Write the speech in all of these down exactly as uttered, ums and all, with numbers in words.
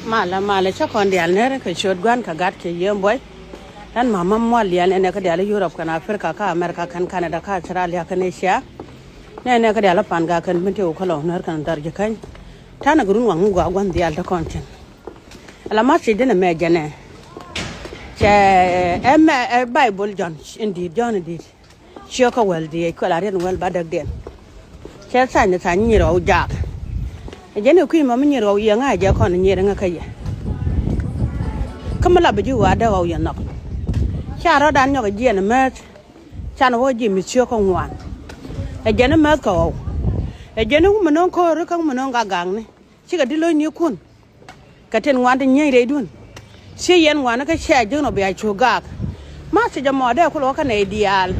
Malɛ, malɛ, cä kɔn diaal ner kɛ ciöt Gua̱n kɛ Gat kɛ Yiëë Buɔy. Ɛn mama mual diaal nɛnɛ kä diaal i̱ Yurop kɛnɛ Aprika kä Amɛrika kɛn Kanada kä Australia kɛn Ecia. Nɛnɛ kä diaal i̱ Pangak kɛn Bentiu kä Lɔw Nuäär kɛn Dhɔr Ji̱ Käny. Ta̱nɛ kɛ run waŋ mi gɔaa Gua̱n diaal te kɔn tin. Ala ma thiecdä nɛ mɛ jɛnɛ. Cɛ ɛ mɛ ɛ Baibol Jɔ̱ɔ̱n in di̱i̱t, Jɔ̱ɔ̱n in di̱i̱t. Ciökä wäl diɛc kuɛ la riɛn wäl ba däkdiɛn. Cɛ thany thany nyier ɣɔw jaak. Ɛ jɛn i̱ kui̱ mɔ mi nyier ɣɔw yɛ ŋa̱c jɛ kɔn nyier ŋä kä yɛ. Kä mi la bi ji̱ ɣɔw a däk ɣɔw yɛ nhɔk. Ca rɔ̱dan nyɔk ɛ jiɛn ɛ määth. Can wä ji̱ mi ciökä ŋuan. Ɛ jɛn i̱ määth kɛ ɣɔw. Ɛ jɛn i̱ wä mi no̱o̱ŋ ko̱o̱ri kä wä mi no̱o̱ŋ gak gakni. Cikɛ di lo̱cnikun. Kɛ tin ŋuan ti nyieny rɛydun. Ci yɛn ŋuan kä cɛ ji̱n rɔ bia cu gaak. Ma thiec ɛmɔ dee kulɛ wä kä nɛy diaal.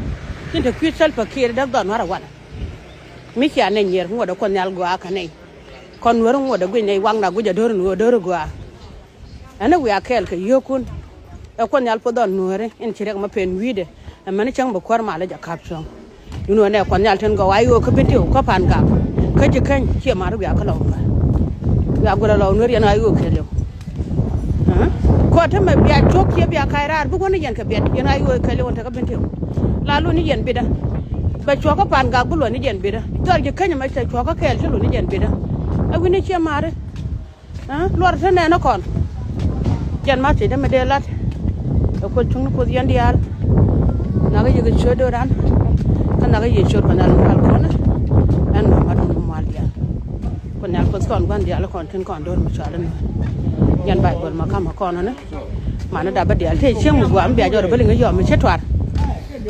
Tin te kui̱ Salva Kiir dee dhɔn nuäär ɛ wanɛ. Mi cia nɛy nyier ŋuɔ̱t ɛ Kuɔth Nhial gɔaa kä nɛy. Kɔn nuäär ŋuɔ̱t ɛ guic nɛy waŋda guic ɛ do̱r nuäär do̱r ɛ gɔaa. Ɛn i̱ wiaa kɛɛl kɛ yio̱o̱kun. Ɛ Kuɔth Nhial puɔth ɔ nuääri in ci riɛk ma pen wi̱i̱dɛ. Ɛ mɛn cäŋ bɛ kuäär mal i̱ jɛ ka̱p cuɔ̱ŋ. Yun ɣän ɛ Kuɔth Nhial tin gɔw a yo̱o̱k kä Bentiu kä Pangak. Kä Ji̱ Käny ciɛ mar wiaa kä Lɔw Nuäär. Wiaa guilɛ Lɔw Nuäär yɛn a yo̱o̱k kɛɛliw. Kɔ te mɛ bia cuɔ̱k ciɛ bia ka̱c raar bi wä ni yɛn kɛ biɛt yɛn a yo̱o̱k kɛɛliw ɣän te kä Bentiu. La lun ni yɛn bitdä. Bɛ cuɔ̱k kä Pangak bi luɔ̱n ni yɛn bitdä. Dhɔr Ji̱ Käny mɛ cɛ cuɔ̱k kä kɛɛl ci lun ni yɛn bitdä. Ɛ wi̱ni ciɛ mari. Luɔr te nɛn ni kɔn. Jɛn ma thiecdä mi dee lat. Ɛ Kuoth cuŋni Kuoth yɛn diaal. Nakä yɛ kɛ ciöt do̱ran. Kä nakä yɛ ciöt kɔn nhial kal kɔn. Ɛn nɔ ma dun mual diaal. Kuoth nhial Kuoth kɔn gua̱n diaal kɔn tin kɔn do̱r mi cual ni. Jɛn Baibol ma kamä kɔn ni. Mani dapä diaal te cieŋ mi guam bia jɔr bä liŋ yɔm mi ci tuar.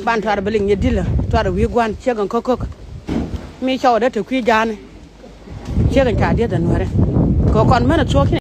Ban tuar bä liŋ yɛ dilä tuar wi̱i̱ gua̱n ciek ɛn kä kök. Mi cɔwdä te kui̱ ja̱a̱ni. Ciek in ca dieth ɛ nuäärä. Kɛ kɔn män ɛ thuɔ̱k ci